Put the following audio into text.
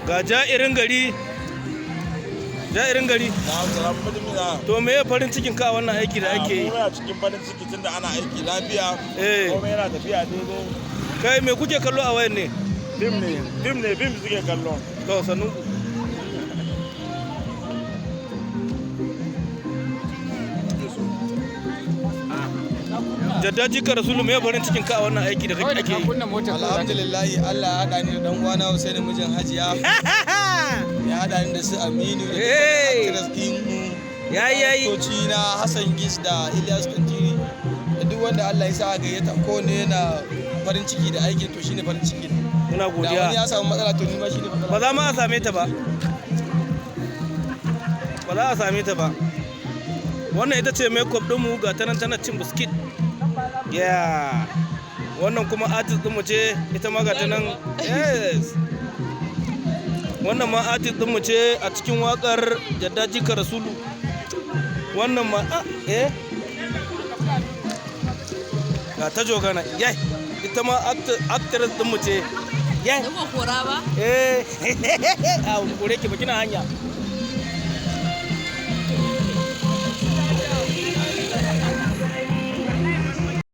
Ga Jairin gari, Jairin gari. To me ya farin cikin ka a wannan aiki da ake yi? Muna cikin farin ciki tunda ana aiki lafiya. Eh. Komai yana tafiya daidai. Kai, me kuke kallo a wayan ne? Fim ne, fim ne, fim suke kallo. To, sannu. Jaddaji ka Rasulu, me farin cikin ka a wannan aiki da kake ake yi? Alhamdulillahi, Allah ya haɗa ni da dan uwana Hussein mijin Hajiya, ya haɗa ni da su Aminu da Hey! dukkan actress ɗin mu. Yayi, yayi. Aktoci na Hassan Gis da Ilyas Kantiri da duk wanda Allah ya sa aka gayyata, kowanne yana farin ciki da aikin, to shine farin ciki Muna da wani godiya. ya samu matsala, to ni ma shine matsala. Ba za ma a same ta ba, ba za a same ta ba. Wannan ita ce makeup ɗinmu, ga ta nan tana cin biskit. Yeah, wannan kuma artist ɗinmu ce ita ma, ga ta nan. Yes, wannan ma artist ɗinmu ce a cikin waƙar Jaddaji Rasulu. Wannan ma ah, eh, ga ta jogana yai, ita ma actress ɗinmu ce, yai. Da kora ba? Eh, a kore ki ba, kina hanya.